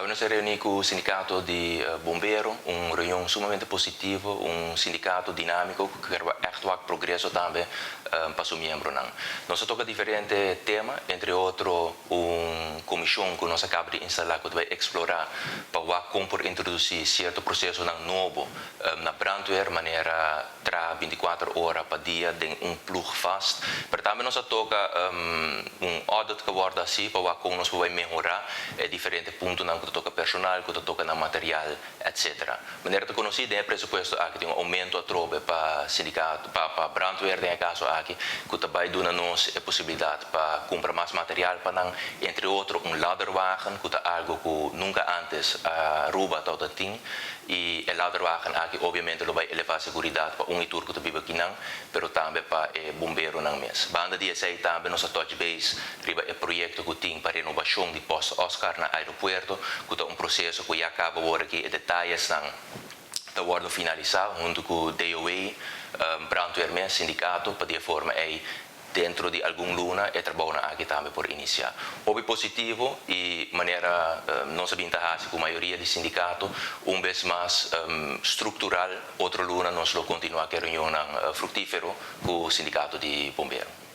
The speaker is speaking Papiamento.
Nos a reuni cu e sindicato di bombero, un reunion sumamente positivo, un sindicato dinamico cu kier echt wat progreso tambe pa su miembronan. Nos a toca diferente tema, entre otro un comision cu nos a caba di instala cu ta bay explora pa con por introduci cierto proceso nobo na brandweer, manera traha 24 ora pa dia den un ploeg vast. Pero tambe nos a toca un audit cu a wordo haci pa con nos por mehora diferente puntonan cu ta toca personal, cu ta toca na material, etc. Manera ta conoci, den presupuesto aki tin un aumento atrobe pa sindicato, pa brandweer den caso aki, cu ta bay duna nos e posibilidad pa cumpra mas material pa nan, entre otro un ladderwagen, cu ta algo cu nunca antes Aruba tabata tin, y e ladderwagen aki obviamente lo bay eleva seguridad pa un y tur cu ta biba akinan, pero tambe pa e bomberonan mes. Banda di esey tambe nos a touch base riba e proyecto cu tin pa renovacion di Post Oscar na aeropuerto, cu ta un proceso cu ya caba awor aki e detayenan ta wordo finalisa hunto cu DOW, brandweer mes, sindicato, pa di forma ey dentro di algun luna e trabou aki tambe por inicia. Hopi positivo y manera nos a bin ta cu mayoria di sindicato, un bes mas structural, otro luna nos lo continua cu e reunion fructifero cu e sindicato di bombero.